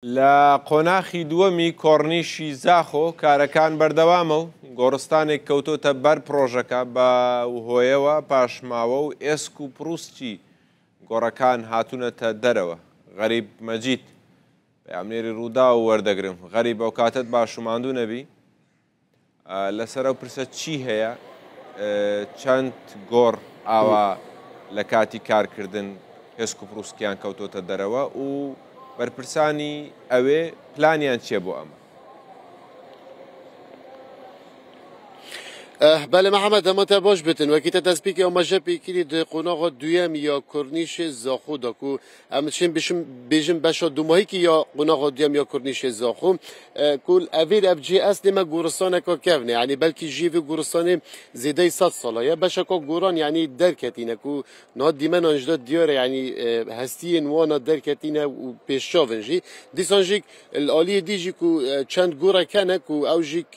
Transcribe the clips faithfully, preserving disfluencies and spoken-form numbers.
لە قۆناخی دووەمی کۆڕنیشی زاخۆ کارەکان بەردەوامە و گۆڕستانێک کەوتۆتە بەر پرۆژەکە، بە هۆیەوە پاشماوە و ئێسک و پرووسکی گۆڕەکان هاتوونەتە دەرەوە. غەریب مەجید، پەیامنێری ڕووداو وەردەگرم. غەریب، ئەو کاتت باش و ماندوو نەبی. ئە، لەسەر ئەو پرسە چی هەیە؟ ئە، چەند گۆڕ ئاوا لە کاتی کارکردن هێسک و پرووسکیان کەوتۆتە دەرەوە و بەرپرسانی ئەوێ پلانیان چییە بۆ ئەمە؟ ئە، بەلێ، محەممەد، دەمە تە باش بتن. وەکی تە دەستپێکی ئاماژە پێکردی، دە قۆناغا دووەم یا کورنیشێ زاخۆ دا کو ئەم چین بشم، بێژم بەشا دوماهیکی یا قۆناغا دووەم یا کورنیشێ زاخۆ، ئە، کو ئەڤیر ئەڤ جێ ئەس دێمە گۆڕستانێکا کەڤنێ. یعنی بەلکی ژێ ڤێ گۆڕستانێ زێدەی سەد ساڵە. یا بەشێکا گۆڕان، یعنی دەرکەتینە کو نها دیمەنان جدا دیارە، یعنی، ئە، هەستیێن وانا دەرکەتینە و پێشچاڤن ژی. دیسان ژیک، ئەلیێ دی ژی کو، ئە، چەند گۆڕێک هەنە کو ئەو ژیک،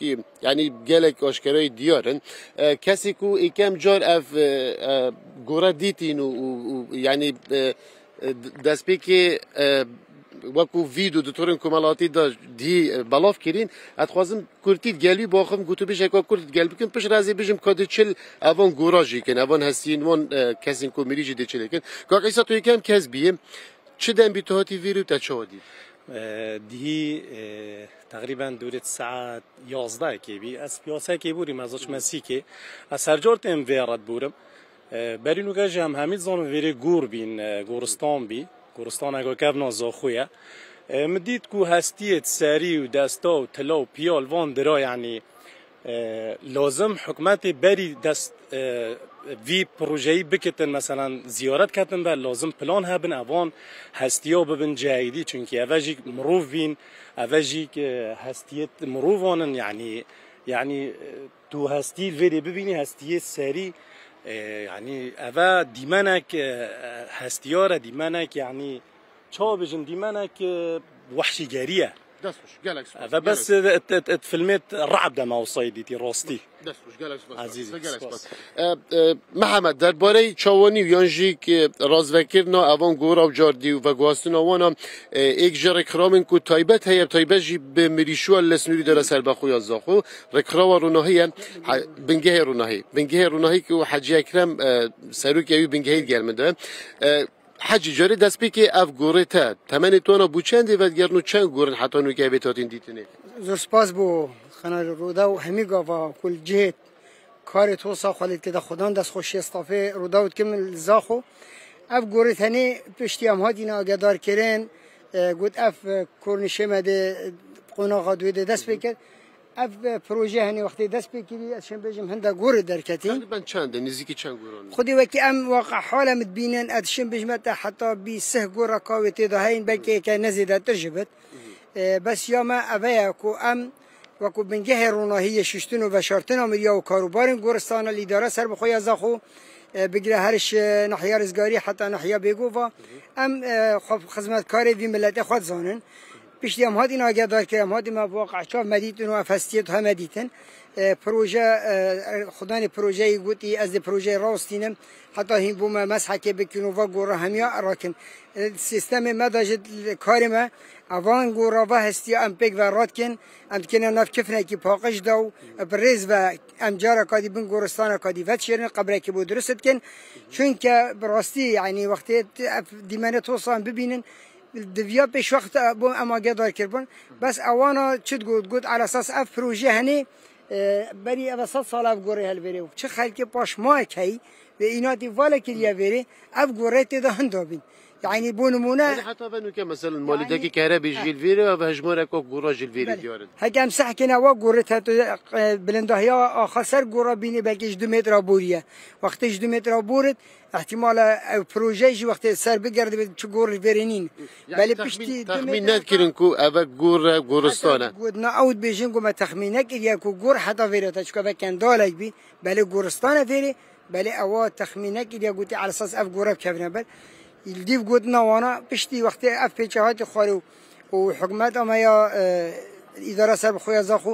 یعنی گەلێک ئاشکەرای دیارن. ئە، کەسی کو ئیکەم جار ئەڤ، ئە، ئە، گۆڕە دیتین و، و، و، یعنی، ئە، ئە، دەستپێکی، ئە، وەکو ڤیدیو دوتورن کۆمەڵاتی دا دی، ئە، بەڵاف کرین. ئەتخوازم کورتیت گەلوی باخم، گوتوبیژێکا کورتیت گەل بکن، پشت رازی بژم کادی چل ئەوان گۆڕا ژی کن، ئەوان هەستین وان، ئە، کەسین کو مریجی دی چلێ کن. کاک ئیسا تو یەکەم کەس بیە، چ دەم بی تو هاتی ڤیرو تە چاوا دی؟ ئە، دیهی، ئە، تەقریبەن دورێت سەعات یازدە کێ بی. ئەس پیاسە کێ بوری مەزاچ مەسیکێ. ئەس هەرجار تێم ڤێڕەت بورم. ئە، بەرین و گەژ ئەم هەمید زانم ڤێرێ گور بین، ئە، گورستان بی. گورستانێکا کەڤنا زاخویە. ئە، من دیت کو هەستیێت سەری و دەستا و تلا و پیال وان درا، یعنی، ئە، لازم حکومەتێ بەری دەست، ئە، ڤی پروژەیی بکتن، مەسەلەن زیارەت کەتن بە، لازم پلان هەبن، ئەوان هەستیا ببن جەیدی، چونکی ئەڤە ژیک مرۆڤ بین، ئەڤە ژیک، ئە، هەستیێت مرۆڤانن، یعنی، یعنی، ئە، تو هەستی ڤێرێ ببینی، هەستیێ سەری، ئە، یعنی، ئەڤە دیمەنێک، ئە، ئە، هەستیارە، دیمەنێک، یعنی، چاوا بێژم، دیمەنێک، ئە، وەحشیگەریە. دەست خوش، گەلێک سپاس، ئەڤە گەلێک بەس، سپاس. ئە، ئەت، ئەت، ئەت فیلمێت ڕعب دەما وسای دیتی، ڕاستی. دەست خوش، گەلێک سپاس. عزیز، گەلێک سپاس. سپاس. ئە، ئە، محەممەد، دەربارەی چاوانی و یان ژیک، ئە، ڕازڤەکردنا ئەوان گۆڕا و جاردی و ڤەگواستنا وانا، ئە، ئێک ژە ڕێکخراوین کو تایبەت هەیە، تایبەت ژی بە مریشوە لە سنووری دەرە سەربەخۆ یا زاخۆ، ڕێکخراوە ڕووناهیە، حە-، بنگەهێ ڕووناهی. بنگەهێ ڕووناهی کو حەجی ئەکرەم، ئە، سەرۆکی ئەوی بنگەهێ گەل من دە. ئە، حەجی، جارێ دەستپێکێ ئەڤ گۆڕێ تە، تەمەنێ توانا بوو چەندێ ڤەدگەرن و چەند گۆڕن حتا نوکە ئەڤێ تاتین دیتنێ؟ زۆر سپاس بۆ خەنالی ڕوودا و هەمی گاڤا کول جهێت کارێ تۆسا خوالێت کە دە خودان دەست خۆشیە ستافێ ڕوودا و دکم زاخۆ. ئەڤ گۆڕێ تەنێ پشتی ئەم هاتینە ئاگەدار کرێن، ئە، گوت ئەڤ، ئە، کۆرنیشێ مە دێ قۆناغا دوێ دێ دەست پێ کرد. ئەڤ، ئە، پروژە هەنێ وەختێ دەست پێ کردی، ئەس شێم بێژم هەندە گۆڕێ دەرکەتین. تقریباً چەندە؟ نزیکی چەند گۆڕان؟ خودی وەکی ئەم واقع حالە مت بینن، ئەت شێم بێژمە تە حتا بی سه گۆڕە کاوێ تێدا هەین، بەلکە یەکە نەزێدەتر ژی بێت. ئێ، بەس یا مە ئەڤەیە کو ئەم وەکو بنگەهێ ڕووناهی یە شیشتن و ڤەشارتنا مریا و کاروبارین گۆڕستانە لە ئیدارە سەربەخۆ یا زاخۆ، ئێ، بگرە هەرش، ئێ، نەحیا ڕزگاری حتا نەحیا بێگۆڤا. ئەم، ئێ، خو-، خزمەتکارێ ڤی ملەتێ خوەت زانن. پشتی ئەم هاتین ئاگادار کرد، ئەم هاتین مە واقع چاو مەدیتن و ئەفەستیت هەمە دیتن. ئێ، پروژە، ئێ، خودانی پروژەی گوتی، ئەز دێ پروژەی ڕاستینم. حتا هین بوومە مەسحەکێ بکن و ڤە گۆڕە هەمیا ڕاکن. ئێ، سیستەمێ مەدا ژێ کارێ مە، ئەوان گۆڕە ڤە هەستیا ئەم پێک ڤە ڕاتکن، ئەم دکەنە ناف کفنێکی پاقش دا و بڕێز ڤە ئەم جارە کادی بن گۆڕستانە کادی ڤە چێرن قبرێکی بۆ دروست کن. چونکە بڕاستی، یعنی، وەختێ ئەف دیمەنە تۆسان ببینن، دڤیا پێش وەخت بۆ ئەم ئاگادار کردبوون. بەس ئەوانە چت گوت، گوت، على اساس ئەف پروژە هەنێ، ئێ، بەری ئەڤە سەد ساڵ ئەف گۆڕێ هەلڤێرێ و چ خەلکێ پاشماک هەی، وێ ئیناتی ڤالە کردیە ڤێرێ، ئەف گۆڕێ تێدا هەندا بین. یعنی بۆ نمونە، یعنی حتا ڤە نوکە، مەسەلەن، مالیدەکی کەرە بی ژیل ڤێرێ و ڤە هەژمارە کۆک گۆڕا ژیل ڤێرێ دیارن. هەک ئەم سەحکێنە وا گۆڕێ تە تو، ئێ، بلنداهیا ئاخا سەر گۆڕا بینێ بەلکیش دو مترا بوریە. وەختیش دو مترا بورت، احتمالە ئەو پروژەیشی وەختێ سەر بگەردێ بێت چ گۆڕ ڤێرێ نین. یعنی بەلێ تەخمین، پشتی دو تەخمین متر نەدکرین کو ئەڤە گۆڕە گۆڕستانە. گوت نا ئەو بێژن گومە تەخمین نەکردیە کو گۆڕ حتا ڤێرێتە چکە ڤە کەندالێک بی، بەلێ گۆڕستانە ڤێرێ، بەلێ ئەوە تەخمین نەکردیە گوتی على اساس ئەف گۆڕە بکەڤنە بەر. دیو گوت ناوانا پشتی وەختێ ئەف پێچە هاتی خوارێ و، و حکومەت ئەمە یا، ئێ، ئیدارە سەربەخۆ یا زاخۆ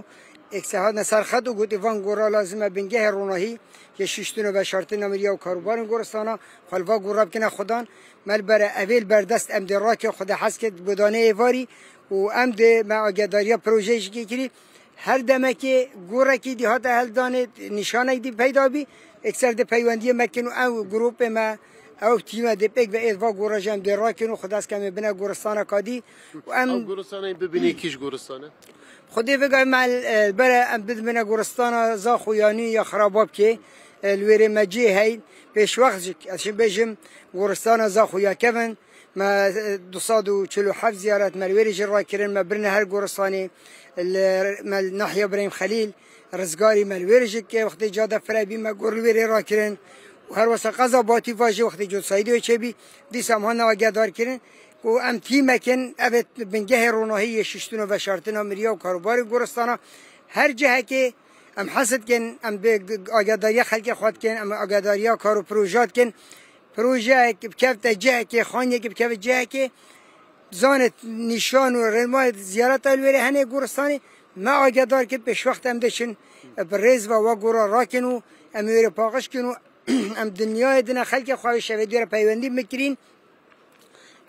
ئێکسە هاتنە سەر خەت و گوتی ڤان گۆڕا لازمە بنگەهێ ڕووناهی یە شیشتن و ڤەشارتن ئەمرییا و کاروبارن گۆڕستانە، خوەلڤا گۆڕا بکنە خودان، مەل بەرە ئەڤێل بەردەست ئەم دێ ڕاکێ خودە حەز کرد بۆ دانەیێ ڤاری Û em dê me agedariya projeyê jî kê kirî. Her demekê gorekî dî hate heldanê, nîşanek dî peyda bî, ekser dê peywendiyê me kin û ew grûpê me, ew tîme dê pêk ve êd va gora jî em dê rakin û xwedeskemê bine goristaneka dî. Û em Ew goristanên bibînî kîj goristan e? Xwedê vega me, e, bere em bidimine goristana Zaxo ya nû ya Xirababkê, e, li wêrê me cihê hey, pêşwext jî, ez şim bêjim, goristana Zaxo ya kevin, me, e, du sed û çil û heft ziyaret me li wêrê jî rakirin, me birine her goristanê, li, me li nahiya Birahîm Xelîl, Rizgarî me li wêrê jî ke wextê cade fire bî me gor li wêrê rakirin. Û her wesa qeza Batîfa jî wextê cotsayî dê çêbî, dîsa em hane agedar kirin ku em tîmek in, ev ê bingehê ronahî yê şiştin û veşartina miriya û karûbarê goristana. Her cihekê em hez dikin, em bi agedariya xelkê xwe dikin, em agedariya kar û proja dikin. Projeyek bikevte cihekê, xaniyekê bikeve cihekê, zanê nîşan û rênmayê ziyareta li wêrê henê goristanê, me agedar kir pêşwext em diçin, bi rêz ve we gora rakin û em wêrê paqij kin û em dinyayê dine xelkê xwe wê şevê dû re peywendî bikirîn.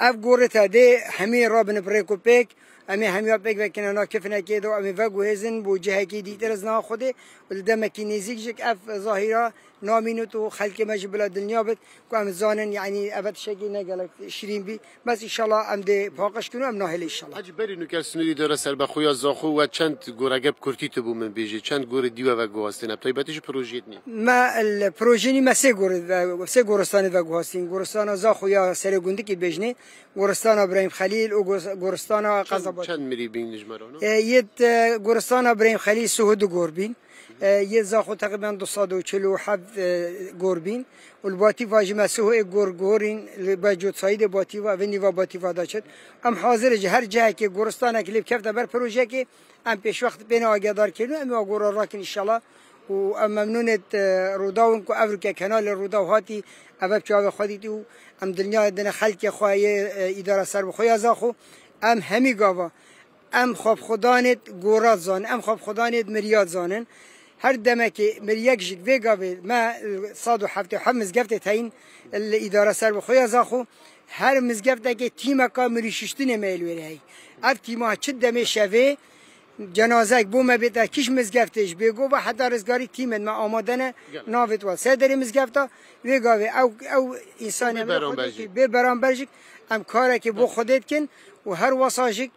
Ev gorite dê hemî rabin bi rêk û pêk, em ê hemiya pêk vekine na kefinekê de û em ê veguhêzin bo cihekî dîtir ez niha Xwedê û li demekî nêzîk jî ev zahîra namînit û xelkê me jî bila dinya bit ku em zanin, yanî eve tiştekî ne gelek şirîn bî. Bes înşallah em dê paqij kin û em nahêlê înşallah. Hacî, berî nûker Sinûrî Dewre Serbexwe ya Zaxo we çend gorege bi kurtî tu bo min bêjî, çend gorê dî we veguhastine, bi taybetî jî projeyê dinê? Me li projeyê me sê gore ve, sê goristanê veguhastîn. Goristana Zaxo ya Serê Gundikî bêjinê, goristana Birahîm Xelîl û gor-, goristana Çend, Qezabakî. Çend mirî bîn ji me re? E, yê, e, goristana Birahîm Xelîl sih û du gor bîn. E, yê Zaxo teqrîben du sed û çil û heft, e, gor bîn. Û li Batîfa jî me sih û êk gor gorîn, li Beco Saîdê Batîfa, vê nîva Batîfa de çit. Em hazir e ji her cihekê goristanek lê bikevte ber projeyekê, em pêşwext pêne agedar kirin û em ê gora rakin înşallah. Û em memnûnê, e, Rûdaw in ku evroke kenalê Rûdaw hatî, ev ev çavê xwe dîtî û em dinyayê dine xelkê xwe yê, e, îdara serbixwe ya Zaxo. Em hemî gava Em xwe bi xwe danê gora zanin, em xwe bi xwe danê miriya zanin. Her demekê miriyek jî vê gavê me, e, sed û heftê û heft mizgeftê teyîn li îdara serbixwe ya Zaxo. Her mizgeftekê tîmeka mirî şiştinê me yê li wêrê heyî. Ev tîma çi demê şevê cenazek bo me bête kîş mizgeftê ji bêgova heta rizgarî tîmên me amade ne. Gelek. Navê tu sederê mizgefta. Vê gavê ew, ew însanê Bê me beramber Xwedê jî. Bê beramber jî em karekê bo Xwedê dikin û her wesa jî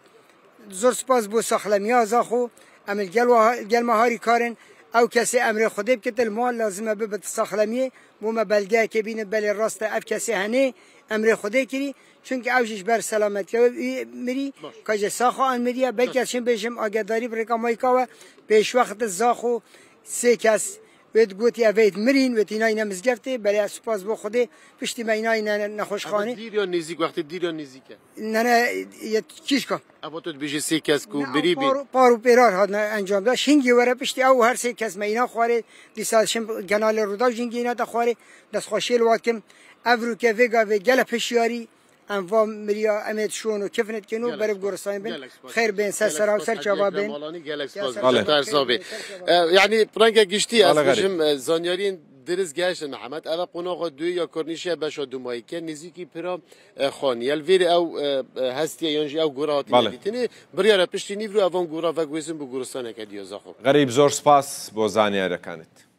Zor spas bo saxlemiya Zaxo. Em li gel wa-, gel me harîkar in. Ew kesê emrê Xwedê bikete li mal lazim e bibe saxlemiyê. Bo me belgeyekê bîne belê rast e ev kesê henê emrê Xwedê kirî. Çunke ew jî ji ber selametkiya wê mirî. Baş. Ka jê saxa an miriye. Belkî Baş. Ez şim bêjim agedarî bi rêka mayka we. Pêşwext Zaxo sê kes Wê digotî ev ê mirîn, wê tîna îne mizgeftê, belê ez spas bo Xwedê, piştî me îna îne nexweşxanê. Ev dîr ya nêzîk, wextê dîr ya nêzîk e? Nene, yê kîşka. Ev tu dibêjî sê kes ku Ne, mirî bîn. Par, par û pêrar hatine encam da. Hingê were piştî ew her sê kes me îna xwarê, dîsa şim kenalê Rûdaw jî hingê îne te xwarê, destxweşiyê li wat kim. Ev rûke vê gavê gele pişiyarî, Em va miriya em ê şon û kifnet kin û Gelek beriv spas. Goristanê bin. Gelek spas. Xêr bên, ser Gelek sera û spas. Ser Hacı çava Ekrem bin. Alani, gelek spas. Ser Bale. Tersa bê. E, yani pranga giştî ez Bale gari. Bijim, e, zanyariyên diriz gehiştin Mihemed. Eva qonaxa duyê ya Kornîşe beşa dumayî ke nêzîkî pira, e, xanî. El vêrê ew, e, e, hestiye yan jî ew gora hatî Bale. Nedîtinê. Biryara piştî nîvro evan gora veguêzin bi goristaneke diya Zaxo. Xerîb zor spas bo zanyariyê kanit.